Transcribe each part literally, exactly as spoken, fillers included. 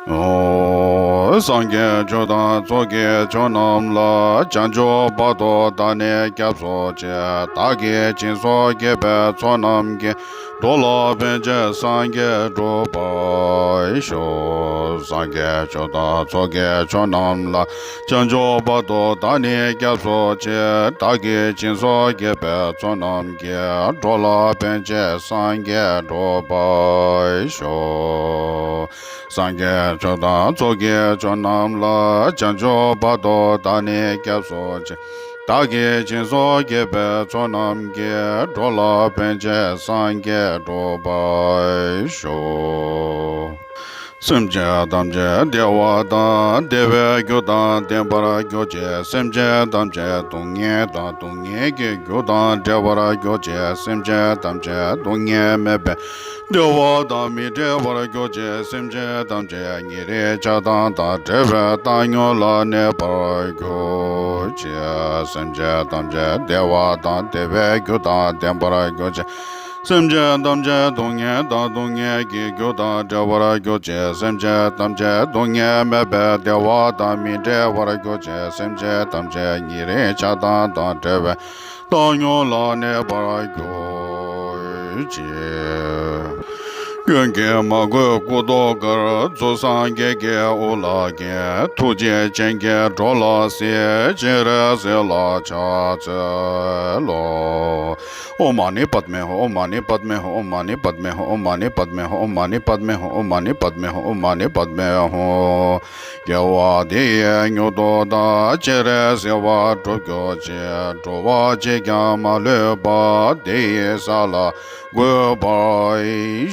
ཨོ། སངས་རྒྱས་ཆོས་དང་ཚོགས་ཀྱི་མཆོག་རྣམས་ལ། བྱང་ཆུབ་བར་དུ་བདག་ནི་སྐྱབས་སུ་མཆི། བདག་གིས་སྦྱིན་སོགས་བགྱིས་པའི་ཚོགས་རྣམས་ཀྱིས། འགྲོ་ལ་ཕན་ཕྱིར་སངས་རྒྱས་འགྲུབ་པར་ཤོག། སངས་རྒྱས་ཆོས་དང་ཚོགས་ཀྱི་མཆོག་རྣམས་ལ། བྱང་ཆུབ་བར་དུ་བདག་ནི་སྐྱབས་སུ་མཆི། བདག་གིས་སྦྱིན་སོགས་བགྱིས་པའི་ཚོགས་རྣམས་ཀྱིས། འགྲོ་ལ་ཕན་ཕྱིར་སངས་རྒྱས་འགྲུབ་པར་ཤོག། སངས་རྒྱས་ཆོས་དང་ཚོགས་ཀྱི་མཆོག་རྣམས་ལ། བྱང་ཆུབ་བར་དུ་བདག་ནི་སྐྱབས་སུ་མཆི། བདག་གིས་སྦྱིན་སོགས་བགྱིས་པའི་ཚོགས་རྣམས་ཀྱིས། འགྲོ་ལ་ཕན་ཕྱིར་སངས་རྒྱས་འགྲུབ་པར་ཤོག། སེམས་ཅན་ཐམས་ཅད་བདེ་བ་དང་བདེ་བའི་རྒྱུ་དང་ལྡན་པར་གྱུར་ཅིག། སེམས་ཅན་ཐམས་ཅད་སྡུག་བསྔལ་དང་སྡུག་བསྔལ་གྱི་རྒྱུ་དང་བྲལ་བར་གྱུར་ཅིག། སེམས་ཅན་ཐམས་ཅད་སྡུག་བསྔལ་མེད་པའི་བདེ་བ་དང་མི་འབྲལ་བར་གྱུར་ཅིག། སེམས་ཅན་ཐམས་ཅད་ཉེ་རིང་ཆགས་སྡང་དང་བྲལ་བའི་བཏང་སྙོམས་ལ་གནས་པར་གྱུར་ཅིག། སེམས་ཅན་ཐམས་ཅད་བདེ་བ་དང་བདེ་བའི་རྒྱུ་དང་ལྡན་པར་གྱུར་ཅིག། སེམས་ཅན་ཐམས་ཅད་སྡུག་བསྔལ་དང་སྡུག་བསྔལ་གྱི་རྒྱུ་དང་བྲལ་བར་གྱུར་ཅིག། སེམས་ཅན་ཐམས་ཅད་སྡུག་བསྔལ་མེད་པའི་བདེ་བ་དང་མི་འབྲལ་བར་གྱུར་ཅིག། སེམས་ཅན་ཐམས་ཅད་ཉེ་རིང་ཆགས་སྡང་དང་བྲལ་བའི་བཏང་སྙོམས་ལ་གནས་པར་གྱུར་ཅིག། ཀུན་གྱིས་མ་གོས་སྐུ་མདོག་དཀར། རྫོགས་སངས་རྒྱས་ཀྱི་དབུ་ལ་བརྒྱན། ཐུགས་རྗེ་ཅན་གྱིས་འགྲོ་ལ་གཟིགས། སྤྱན་རས་གཟིགས་ལ་ཕྱག་འཚལ་ལོ། ཨོཾ་མ་ཎི་པདྨེ་ཧཱུྃ། ཨོཾ་མ་ཎི་པདྨེ་ཧཱུྃ། ཨོཾ་མ་ཎི་པདྨེ་ཧཱུྃ། ཨོཾ་མ་ཎི་པདྨེ་ཧཱུྃ། ཨོཾ་མ་ཎི་པདྨེ་ཧཱུྃ། ཨོཾ་མ་ཎི་པདྨེ་ཧཱུྃ། དགེ་བ་འདི་ཡིས་མྱུར་དུ་བདག་སྤྱན་རས་གཟིགས་པ་སྒྲུབ་གྱུར་ཅིག། འགྲོ་བ་གཅིག་ཀྱང་མ་ལུས་པ། དེ་ཡི་ས་ལ་འགོད་པར་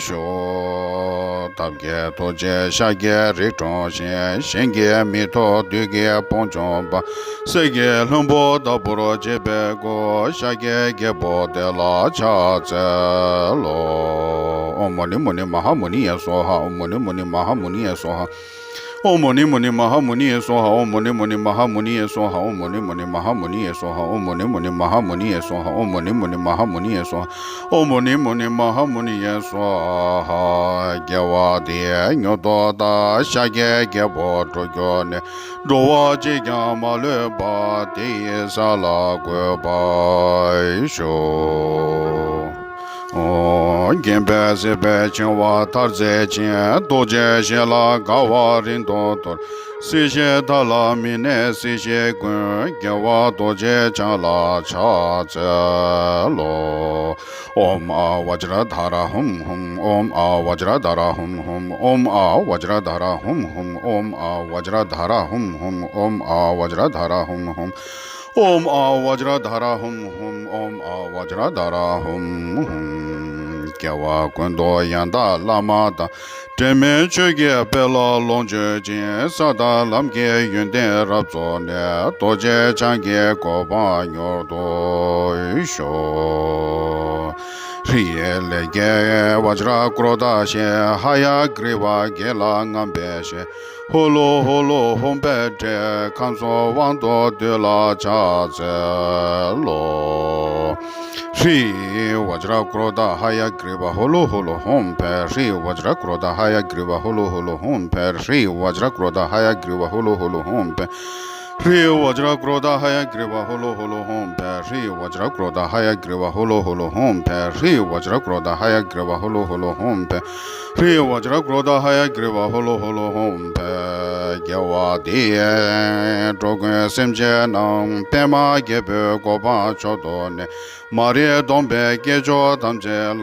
ཤོག། ཐབས་མཁས་ཐུགས་རྗེས་ཤཱཀྱའི་རིགས་འཁྲུངས་ཤིང་། གཞན་གྱིས་མི་ཐུབ་བདུད་ཀྱི་དཔུང་འཇོམས་པ། གསེར་གྱི་ལྷུན་པོ་ལྟ་བུར་བརྗིད་པའི་སྐུ། ཤཱཀྱའི་རྒྱལ་པོ་དེ་ལ་ཕྱག་འཚལ་ལོ། ཨོཾ་མུ་ནི་མུ་ནི་མ་ཧཱ་མུ་ནི་ཡེ་སྭཱ་ཧཱ། ཨོཾ་མུ་ནི་མུ་ནི་མ་ཧཱ་མུ་ནི་ཡེ་སྭཱ་ཧཱ། ཨོཾ་མུ་ནི་མུ་ནི་མ་ཧཱ་མུ་ནི་ཡེ་སྭཱ་ཧཱ། ཨོཾ་མུ་ནི་མུ་ནི་མ་ཧཱ་མུ་ནི་ཡེ་སྭཱ་ཧཱ། ཨོཾ་མུ་ནི་མུ་ནི་མ་ཧཱ་མུ་ནི་ཡེ་སྭཱ་ཧཱ། ཨོཾ་མུ་ནི་མུ་ནི་མ་ཧཱ་མུ་ནི་ཡེ་སྭཱ་ཧཱ། ཨོཾ་མུ་ནི་མུ་ནི་མ་ཧཱ་མུ་ནི་ཡེ་སྭཱ་ཧཱ། ཨོཾ་མུ་ནི་མུ་ནི་མ་ཧཱ་མུ་ནི་ཡེ་སྭཱ་ཧཱ། དགེ་བ་འདི་ཡིས་མྱུར་དུ་བདག་ཤཱཀྱའི་རྒྱལ་པོ་སྒྲུབ་གྱུར་ནས། འགྲོ་བ་གཅིག་ཀྱང་མ་ལུས་པ། དེ་ཡི་ས་ལ་འགོད་པར་ཤོག། ཨོ། མཁྱེན་པས་གཟིགས་པའི་འཆིང་བ་མཐར་བྱེད་ཅིང་། ཐུགས་རྗེས་གཞན་ལ་དགའ་བ་རིང་དུ་གཏོར། སྲིད་ཞིའི་མཐའ་ལ་མི་གནས་སྲིད་ཞིའི་མགོན། རྒྱལ་བ་རྡོ་རྗེ་འཆང་ལ་ཕྱག་འཚལ་ལོ། ཨོཾ་ཨཱཿ་བཛྲ་དྷ་ར་ཧཱུྃ་ཧཱུྃ། ཨོཾ་ཨཱཿ་བཛྲ་དྷ་ར་ཧཱུྃ་ཧཱུྃ། ཨོཾ་ཨཱཿ་བཛྲ་དྷ་ར་ཧཱུྃ་ཧཱུྃ། ཨོཾ་ཨཱཿ་བཛྲ་དྷ་ར་ཧཱུྃ་ཧཱུྃ། ཨོཾ་ཨཱཿ་བཛྲ་དྷ་ར་ཧཱུྃ་ཧཱུྃ། ཨོཾ་ཨཱཿ་བཛྲ་དྷ་ར་ཧཱུྃ་ཧཱུྃ། ཨོཾ་ཨཱཿ་བཛྲ་དྷ་ར་ཧཱུྃ་ཧཱུྃ། རྒྱལ་བ་ཀུན་འདུས་ཡང་དག་བླ་མ་དང་། འབྲལ་མེད་ཆོས་ཀྱི་དཔལ་ལ་ལོངས་སྤྱོད་ཅིང་། ས་དང་ལམ་གྱི་ཡོན་ཏན་རབ་རྫོགས་ནས། རྡོ་རྗེ་འཆང་གི་གོ་འཕང་མྱུར་དུ་ཤོག། ཧྲཱིཿལས་ཀྱི་བཛྲ་ཀྲོ་དྷ་ཤྭ་ཡ་གྲཱི་པ་བགེགས་ལ་རྔམ་པའི་ཞལ། ཧུ་ལུ་ཧུ་ལུ་ཧཱུྃ་ཕཊ། ཁམས་གསུམ་དབང་དུ་འདུས་ལ་ཕྱག་འཚལ་ལོ། ཧྲཱིཿ་བཛྲ་ཀྲོ་དྷ་ཧ་ཡ་གྲཱི་པ་ཧུ་ལུ་ཧུ་ལུ་ཧཱུྃ་ཕཊ། ཧྲཱིཿ་བཛྲ་ཀྲོ་དྷ་ཧ་ཡ་གྲཱི་པ་ཧུ་ལུ་ཧུ་ལུ་ཧཱུྃ་ཕཊ། ཧྲཱིཿ་བཛྲ་ཀྲོ་དྷ་ཧ་ཡ་གྲཱི་པ་ཧུ་ལུ་ཧུ་ལུ་ཧཱུྃ་ཕཊ། ཧྲཱིཿ་བཛྲ་ཀྲོ་དྷ་ཧ་ཡ་གྲཱི་པ་ཧུ་ལུ་ཧུ་ལུ་ཧཱུྃ་ཕཊ། ཧྲཱིཿ་བཛྲ་ཀྲོ་དྷ་ཧ་ཡ་གྲཱི་པ་ཧུ་ལུ་ཧུ་ལུ་ཧཱུྃ་ཕཊ། ཧྲཱིཿ་བཛྲ་ཀྲོ་དྷ་ཧ་ཡ་གྲཱི་པ་ཧུ་ལུ་ཧུ་ལུ་ཧཱུྃ་ཕཊ། ཧྲཱིཿ་བཛྲ་ཀྲོ་དྷ་ཧ་ཡ་གྲཱི་པ་ཧུ་ལུ་ཧུ་ལུ་ཧཱུྃ་ཕཊ། དགེ་བ་འདི་ཡིས་འགྲོ་ཀུན་སེམས་ཅན་རྣམས། པདྨ་རྒྱལ་པོའི་གོ་འཕང་མཆོག་ཏུ་གནས། མ་རིག་སྡོམ་པའི་སྐྱེ་མཆོག་ཐམས་ཅད་ལ།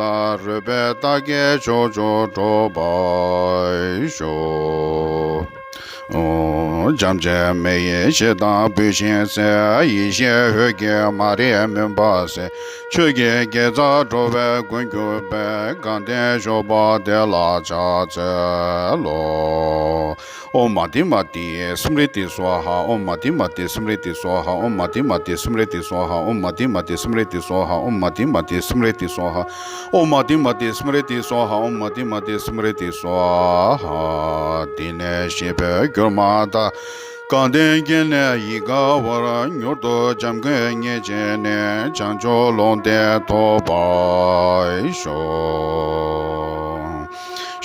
རོལ་པའི་རྟགས་བརྒྱད་ཕྱོགས་བཅུར་འགྲུབ་པར་ཤོག། ཨོ། བྱམས་ཆེན་མ་ཡིན་ཞེ་སྡང་བུད་ཤིང་གསོད། ཡེ་ཤེས་འོད་ཀྱིས་མ་རིག་མུན་པ་སེལ། ཆོས་ཀྱི་དགེ་རྩ་འགྲོ་བའི་མགོན་གྱུར་པའི། དགའ་ལྡན་ཞུགས་པ་དེ་ལ་ཕྱག་འཚལ་ལོ། ཨོཾ་མ་ཏི་མ་ཏི་སྨྲྀ་ཏི་སྭཱ་ཧཱ། ཨོཾ་མ་ཏི་མ་ཏི་སྨྲྀ་ཏི་སྭཱ་ཧཱ། ཨོཾ་མ་ཏི་མ་ཏི་སྨྲྀ་ཏི་སྭཱ་ཧཱ། ཨོཾ་མ་ཏི་མ་ཏི་སྨྲྀ་ཏི་སྭཱ་ཧཱ། ཨོཾ་མ་ཏི་མ་ཏི་སྨྲྀ་ཏི་སྭཱ་ཧཱ། ཨོཾ་མ་ཏི་མ་ཏི་སྨྲྀ་ཏི་སྭཱ་ཧཱ། ཨོཾ་མ་ཏི་མ་ཏི་སྨྲྀ་ཏི་སྭཱ་ཧཱ། འདི་ནས་གཤེགས་པའི་གྱུར་མ་དག། དགའ་ལྡན་དཀྱིལ་ནས་ཡིད་དགའ་བར། མྱུར་དུ་འཇམ་མགོན་མཉེས་བྱས་ནས། བྱང་ཆུབ་ལུང་བསྟན་ཐོབ་པར་ཤོག།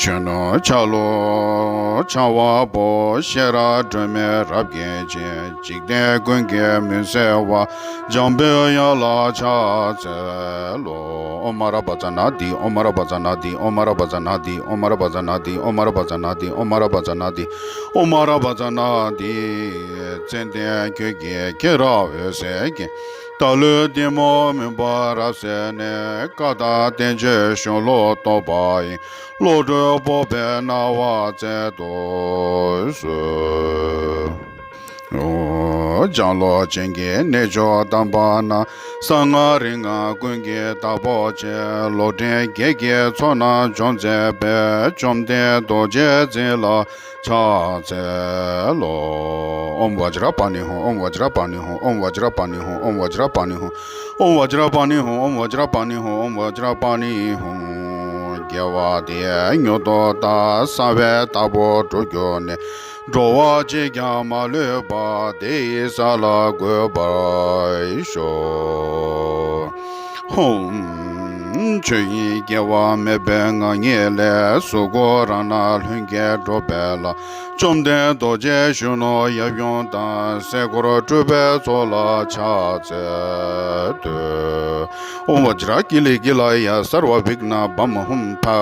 གཞོན་ནུ་འཆར་ལོ་འཆར་བ་པོ། ཤེས་རབ་སྒྲོན་མེ་རབ་བརྒྱན་ཅན། འཇིག་རྟེན་ཀུན་གྱི་མུན་སེལ་བ། འཇམ་དཔལ་དབྱངས་ལ་ཕྱག་འཚལ་ལོ། ཨོཾ་ཨ་ར་པ་ཙ་ན་དྷཱིཿ། ཨོཾ་ཨ་ར་པ་ཙ་ན་དྷཱིཿ། ཨོཾ་ཨ་ར་པ་ཙ་ན་དྷཱིཿ། ཨོཾ་ཨ་ར་པ་ཙ་ན་དྷཱིཿ། ཨོཾ་ཨ་ར་པ་ཙ་ན་དྷཱིཿ། ཨོཾ་ཨ་ར་པ་ཙ་ན་དྷཱིཿ། ཨོཾ་ཨ་ར་པ་ཙ་ན་དྷཱིཿ། ཙན་དན་ཁྱོད་ཀྱི་མཁྱེན་རབ་འོད་ཟེར་གྱིས། བདག་བློའི་གཏི་མུག་མུན་པ་རབ་བསལ་ནས། བཀའ་དང་བསྟན་བཅོས་གཞུང་ལུགས་རྟོགས་པ་ཡི། བློ་གྲོས་སྤོབས་པའི་སྣང་བ་སྩལ་དུ་གསོལ། ལྗང་གློ་ཅན་གྱི་གནས་མཆོག་དམ་པ་ན། གསང་སྔགས་རིག་སྔགས་ཀུན་གྱི་བདག་པོ་ཆེ། ལོག་འདྲེན་བགེགས་ཀྱི་ཚོགས་རྣམས་འཇོམས་མཛད་པའི། བཅོམ་ལྡན་རྡོ་རྗེ་འཛིན་ལ་ཕྱག་འཚལ་ལོ། ཨོཾ་བཛྲ་པཱ་ཎི་ཧཱུྃ། ཨོཾ་བཛྲ་པཱ་ཎི་ཧཱུྃ། ཨོཾ་བཛྲ་པཱ་ཎི་ཧཱུྃ། ཨོཾ་བཛྲ་པཱ་ཎི་ཧཱུྃ། ཨོཾ་བཛྲ་པཱ་ཎི་ཧཱུྃ། ཨོཾ་བཛྲ་པཱ་ཎི་ཧཱུྃ། ཨོཾ་བཛྲ་པཱ་ཎི་ཧཱུྃ། དགེ་བ་འདིས་མྱུར་དུ་བདག་གསང་བའི་བདག་པོ་འགྲུབ་གྱུར་ནས། འགྲོ་བ་གཅིག་ཀྱང་མ་ལུས་པ། དེ་ཡི་ས་ལ་འགོད་པར་ཤོག། ཧཱུྃ། ཆོས་དབྱིངས་རྒྱལ་བ་མེད་པའི་ངང་ཉིད་ལས། གཟུགས་སྐུ་རང་སྣང་ལྷུན་གྱིས་གྲུབ་པའི་ལྷ། བཅོམ་ལྡན་རྡོ་རྗེ་གཞོན་ནུ་ཡབ་ཡུམ་དང་། སྲས་འཁོར་སྤྲུལ་པའི་ཚོགས་ལ་ཕྱག་འཚལ་བསྟོད། ཨོཾ་བཛྲ་ཀི་ལི་ཀི་ལ་ཡ་སརྦ་བིགྷྣ་བྷཾ་ཧཱུྃ་ཕཊ།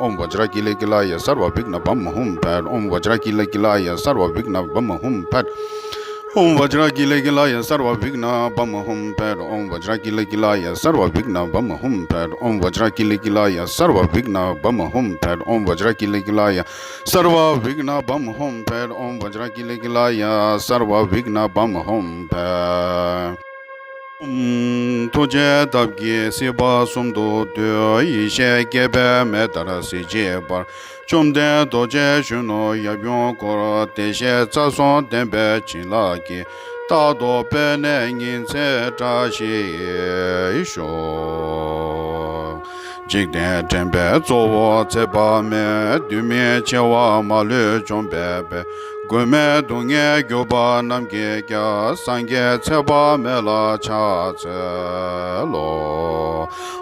ཨོཾ་བཛྲ་ཀི་ལི་ཀི་ལ་ཡ་སརྦ་བིགྷྣ་བྷཾ་ཧཱུྃ་ཕཊ། ཨོཾ་བཛྲ་ཀི་ལི་ཀི་ལ་ཡ་སརྦ་བིགྷྣ་བྷཾ་ཧཱུྃ་ཕཊ། ཨོཾ་བཛྲ་ཀི་ལི་ཀི་ལ་ཡ་སརྦ་བིགྷྣ་བྷཾ་ཧཱུྃ་ཕཊ། ཨོཾ་བཛྲ་ཀི་ལི་ཀི་ལ་ཡ་སརྦ་བིགྷྣ་བྷཾ་ཧཱུྃ་ཕཊ། ཨོཾ་བཛྲ་ཀི་ལི་ཀི་ལ་ཡ་སརྦ་བིགྷྣ་བྷཾ་ཧཱུྃ་ཕཊ། ཨོཾ་བཛྲ་ཀི་ལི་ཀི་ལ་ཡ་སརྦ་བིགྷྣ་བྷཾ་ཧཱུྃ་ཕཊ། ཨོཾ་བཛྲ་ཀི་ལི་ཀི་ལ་ཡ་སརྦ་བིགྷྣ་བྷཾ་ཧཱུྃ་ཕཊ། ཨོཾ། ཐུགས་རྗེའི་ཐབས་ཀྱིས་སྲིད་པ་གསུམ་དུ་འདུས། ཡེ་ཤེས་སྐྱེ་འཕེལ་མེ་ལྟར་གཟི་བརྗིད་འབར། བཅོམ་ལྡན་རྡོ་རྗེ་གཞོན་ནུ་ཡབ་ཡུམ་འཁོར། བདེ་གཤེགས་རྩ་གསུམ་ལྡན་པའི་བྱིན་རླབས་ཀྱིས། རྟག་ཏུ་སྤེལ་ནས་ཉིན་མཚན་བཀྲ་ཤིས་ཤོག། འཇིག་རྟེན་འདྲེན་པའི་གཙོ་བོ་ཚེ་དཔག་མེད། རྡུལ་མེད་འཆི་བ་མ་ལུས་འཇོམས་པའི་དཔལ། མགོན་མེད་སྡུག་བསྔལ་གྱུར་པ་རྣམས་ཀྱི་རྒྱལ། སངས་རྒྱས་ཚེ་དཔག་མེད་ལ་ཕྱག་འཚལ་ལོ།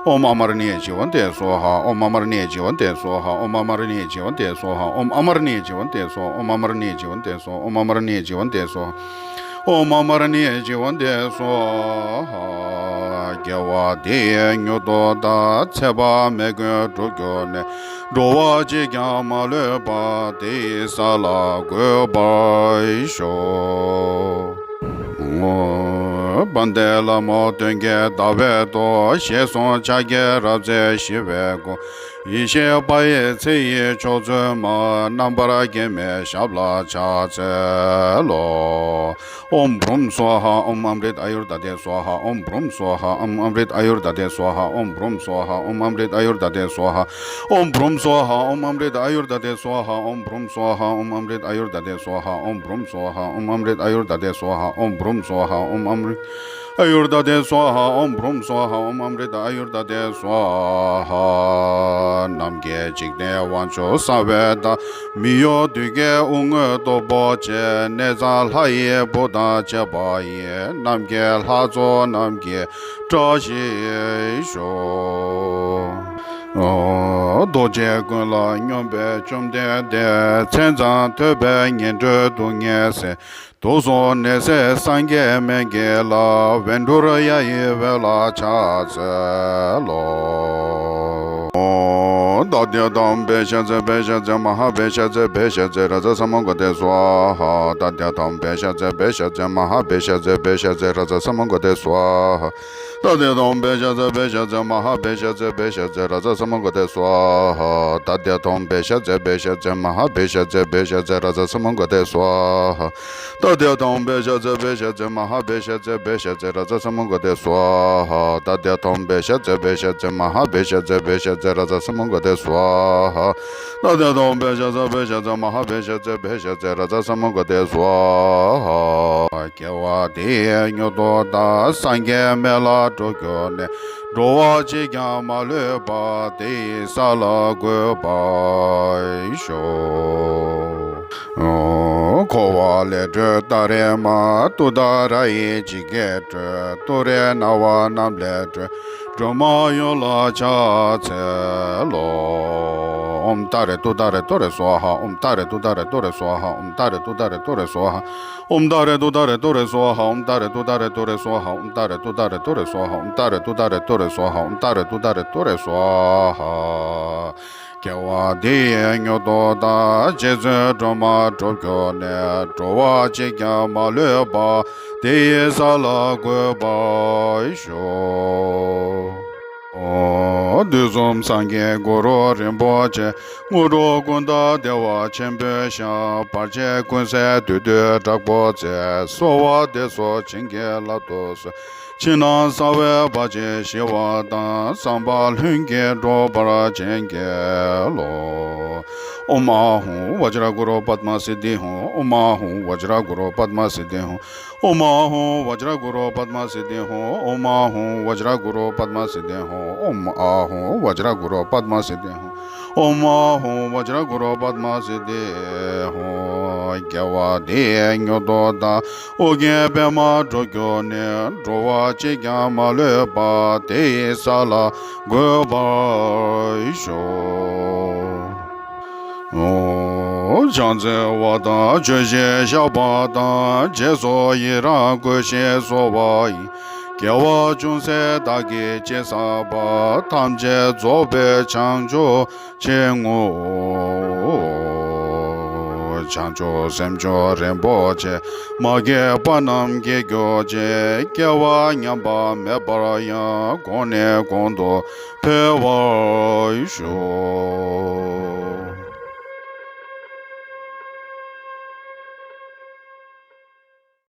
ཨོཾ་ཨ་མ་ར་ཎི་ཡེ་ཇི་ཝན་ཏེ་སྭཱ་ཧཱ། ཨོཾ་ཨ་མ་ར་ཎི་ཡེ་ཇི་ཝན་ཏེ་སྭཱ་ཧཱ། ཨོཾ་ཨ་མ་ར་ཎི་ཡེ་ཇི་ཝན་ཏེ་སྭཱ་ཧཱ། ཨོཾ་ཨ་མ་ར་ཎི་ཡེ་ཇི་ཝན་ཏེ་སྭཱ་ཧཱ། ཨོཾ་ཨ་མ་ར་ཎི་ཡེ་ཇི་ཝན་ཏེ་སྭཱ་ཧཱ། ཨོཾ་ཨ་མ་ར་ཎི་ཡེ་ཇི་ཝན་ཏེ་སྭཱ་ཧཱ། དགེ་བ་འདིས་མྱུར་དུ་བདག་ཚེ་དཔག་མེད་ཀུན་འགྲུབ་གྱུར་ནས། འགྲོ་བ་གཅིག་ཀྱང་མ་ལུས་པ། དེ་ཡི་ས་ལ་འགོད་པར་ཤོག། དཔལ་ལྡན་ལྷ་མོ་སྟོན་ཀའི་ཟླ་བའི་མདོག། ཞལ་གསུམ་ཕྱག་རྒྱའི་རབ་རྩེ་ཞི་བའི་སྐུ། ཡེ་ཤེས་དཔལ་ཡེ་མཚན་ཡི་མཆོག་བཙུན་མ། རྣམ་པར་རྒྱལ་མའི་ཞབས་ལ་ཕྱག་འཚལ་ལོ། ཨོཾ་བྷྲཱུྃ་སྭཱ་ཧཱ། ཨོཾ་ཨ་མྲྀཏ་ཨ་ཡུར་ད་དེ་སྭཱ་ཧཱ། ཨོཾ་བྷྲཱུྃ་སྭཱ་ཧཱ། ཨོཾ་ཨ་མྲྀཏ་ཨ་ཡུར་ད་དེ་སྭཱ་ཧཱ། ཨོཾ་བྷྲཱུྃ་སྭཱ་ཧཱ། ཨོཾ་ཨ་མྲྀཏ་ཨ་ཡུར་ད་དེ་སྭཱ་ཧཱ། ཨོཾ་བྷྲཱུྃ་སྭཱ་ཧཱ། ཨོཾ་ཨ་མྲྀཏ་ཨ་ཡུར་ད་དེ་སྭཱ་ཧཱ། ཨོཾ་བྷྲཱུྃ་སྭཱ་ཧཱ། ཨོཾ་ཨ་མྲྀཏ་ཨ་ཡུར་ད་དེ་སྭཱ་ཧཱ། ཨོཾ་བྷྲཱུྃ་སྭཱ་ཧཱ། ཨོཾ་ཨ་མྲྀཏ་ཨ་ཡུར་ད་དེ་སྭཱ་ཧཱ། ཨོཾ་བྷྲཱུྃ་སྭཱ་ཧཱ། ཨོཾ་ཨ་མྲྀཏ་ཨ་ཡུར་ད་དེ་སྭཱ་ཧཱ། ཨོཾ་བྷྲཱུྃ་སྭཱ་ཧཱ། ཨོཾ་ཨ་མྲྀཏ་ཨ་ཡུར་ད་དེ་སྭཱ་ཧཱ། ནམ་མཁའི་འཇིག་རྟེན་དབང་ཕྱུག་གསང་བའི་བདག། མི་གཡོ་འདུས་བརྒྱད་དབུ་དངོས་སྟོབས་པོ་ཆེ། གནས་གཙང་ལྷ་ཡི་བུ་དང་བཅས་པ་ཡིས། ནམ་མཁའི་ལྷ་ཚོགས་རྣམས་ཀྱིས་བཀྲ་ཤིས་ཤོག། རྡོ་རྗེ་ཀུན་ལ་སྙོམས་པའི་བཅོམ་ལྡན་འདས། མཚན་ཙམ་ཐོས་པས་ངན་འགྲོའི་སྡུག་བསྔལ་སེལ། དུག་གསུམ་ནད་སེལ་སངས་རྒྱས་སྨན་གྱི་བླ། ཝཻ་ཌཱུརྱ་ཡི་འོད་ལ་ཕྱག་འཚལ་ལོ། ད་དེ་དང་བེ་ཤ་ཙེ་བེ་ཤ་ཙེ་མ་ཧཱ་བེ་ཤ་ཙེ་བེ་ཤ་ཙེ་ར་ཛ་ས་མུད་ག་ཏེ་སྭཱ་ཧཱ། ད་དེ་དང་བེ་ཤ་ཙེ་བེ་ཤ་ཙེ་མ་ཧཱ་བེ་ཤ་ཙེ་བེ་ཤ་ཙེ་ར་ཛ་ས་མུད་ག་ཏེ་སྭཱ་ཧཱ། ད་དེ་དང་བེ་ཤ་ཙེ་བེ་ཤ་ཙེ་མ་ཧཱ་བེ་ཤ་ཙེ་བེ་ཤ་ཙེ་ར་ཛ་ས་མུད་ག་ཏེ་སྭཱ་ཧཱ། ད་དེ་དང་བེ་ཤ་ཙེ་བེ་ཤ་ཙེ་མ་ཧཱ་བེ་ཤ་ཙེ་བེ་ཤ་ཙེ་ར་ཛ་ས་མུད་ག་ཏེ་སྭཱ་ཧཱ། ད་དེ་དང་བེ་ཤ་ཙེ་བེ་ཤ་ཙེ་མ་ཧཱ་བེ་ཤ་ཙེ་བེ་ཤ་ཙེ་ར་ཛ་ས་མུད་ག་ཏེ་སྭཱ་ཧཱ། ད་དེ་དང་བེ་ཤ་ཙེ་བེ་ཤ་ཙེ་མ་ཧཱ་བེ་ཤ་ཙེ་བེ་ཤ་ཙེ་ར་ཛ་ས་མུད་ག་ཏེ་སྭཱ་ཧཱ། ད་དེ་དང་བེ་ཤ་ཙེ་བེ་ཤ་ཙེ་མ་ཧཱ་བེ་ཤ་ཙེ་བེ་ཤ་ཙེ་ར་ཛ་ས་མུད་ག་ཏེ་སྭཱ་ཧཱ། དགེ་བ་འདིས་མྱུར་དུ་བདག་སངས་རྒྱས་སྨན་བླ་འགྲུབ་གྱུར་ནས། འགྲོ་བ་གཅིག་ཀྱང་མ་ལུས་པ། དེ་ཡི་ས་ལ་འགོད་པར་ཤོག། འཁོར་བ་ལས་སྒྲོལ་ཏཱ་རེ་མ། ཏུཏྟཱ་ར་ཡི་འཇིགས་བརྒྱད་སྒྲོལ། ཏུ་རེ་ན་བ་རྣམས་ལས་སྒྲོལ། སྒྲོལ་མ་ཡུམ་ལ་ཕྱག་འཚལ་ལོ། ཨོཾ་ཏཱ་རེ་ཏུཏྟཱ་རེ་ཏུ་རེ་སྭཱ་ཧཱ། ཨོཾ་ཏཱ་རེ་ཏུཏྟཱ་རེ་ཏུ་རེ་སྭཱ་ཧཱ། ཨོཾ་ཏཱ་རེ་ཏུཏྟཱ་རེ་ཏུ་རེ་སྭཱ་ཧཱ། ཨོཾ་ཏཱ་རེ་ཏུཏྟཱ་རེ་ཏུ་རེ་སྭཱ་ཧཱ། ཨོཾ་ཏཱ་རེ་ཏུཏྟཱ་རེ་ཏུ་རེ་སྭཱ་ཧཱ། ཨོཾ་ཏཱ་རེ་ཏུཏྟཱ་རེ་ཏུ་རེ་སྭཱ་ཧཱ། ཨོཾ་ཏཱ་རེ་ཏུཏྟཱ་རེ་ཏུ་རེ་སྭཱ་ཧཱ། ཨོཾ་ཏཱ་རེ་ཏུཏྟཱ་རེ་ཏུ་རེ་སྭཱ་ཧཱ། དགེ་བ་འདི་ཡིས་མྱུར་དུ་བདག་རྗེ་བཙུན་སྒྲོལ་མ་སྒྲུབ་གྱུར་ནས། འགྲོ་བ་གཅིག་ཀྱང་མ་ལུས་པ། དེ་ཡི་ས་ལ་འགོད་པར་ཤོག། དུས་གསུམ་སངས་རྒྱས་གུ་རུ་རིན་པོ་ཆེ། དངོས་གྲུབ་ཀུན་བདག་བདེ་བ་ཆེན་པོའི་ཞབས། བར་ཆད་ཀུན་སེལ་བདུད་འདུལ་དྲག་པོ་རྩལ། གསོལ་བ་འདེབས་སོ་བྱིན་གྱིས་བརླབ་ཏུ་གསོལ། ཕྱི་ནང་གསང་བའི་བར་ཆད་ཞི་བ་དང་། བསམ་པ་ལྷུན་གྱིས་འགྲུབ་པར་བྱིན་གྱིས་རློབས། ཨོཾ་ཨཱཿཧཱུྃ་བཛྲ་གུ་རུ་པདྨ་སིདྡྷི་ཧཱུྃ། ཨོཾ་ཨཱཿཧཱུྃ་བཛྲ་གུ་རུ་པདྨ་སིདྡྷི་ཧཱུྃ། ཨོཾ་ཨཱཿཧཱུྃ་བཛྲ་གུ་རུ་པདྨ་སིདྡྷི་ཧཱུྃ། ཨོཾ་ཨཱཿཧཱུྃ་བཛྲ་གུ་རུ་པདྨ་སིདྡྷི་ཧཱུྃ། ཨོཾ་ཨཱཿཧཱུྃ་བཛྲ་གུ་རུ་པདྨ་སིདྡྷི་ཧཱུྃ། ཨོཾ་ཨཱཿཧཱུྃ་བཛྲ་གུ་རུ་པདྨ་སིདྡྷི་ཧཱུྃ། དགེ་བ་འདི་ཡིས་མྱུར་དུ་བདག་ཨོ་རྒྱན་པདྨ་འགྲུབ་གྱུར་ནས། འགྲོ་བ་གཅིག་ཀྱང་མ་ལུས་པ། དེ་ཡི་ས་ལ་འགོད་པར་ཤོག། ཨོ། ཕྱག་འཚལ་བ་དང་མཆོད་བཤད་བཤགས་པ་དང་། རྗེས་སུ་ཡི་རང་བསྐུལ་ཞིང་གསོལ་བ་ཡི། དགེ་བ་ཅུང་ཟད་བདག་གིས་ཅི་བསགས་པ། ཐམས་ཅད་རྫོགས་པའི་བྱང་ཆུབ་ཆེན་བསྔོ། བྱང་ཆུབ་སེམས་མཆོག་རིན་པོ་ཆེ། མ་སྐྱེས་པ་རྣམས་སྐྱེ་གྱུར་ཅིག། སྐྱེ་བ་ཉམས་པ་མེད་པར་ཡང་། གོང་ནས་གོང་དུ་འཕེལ་བར་ཤོག།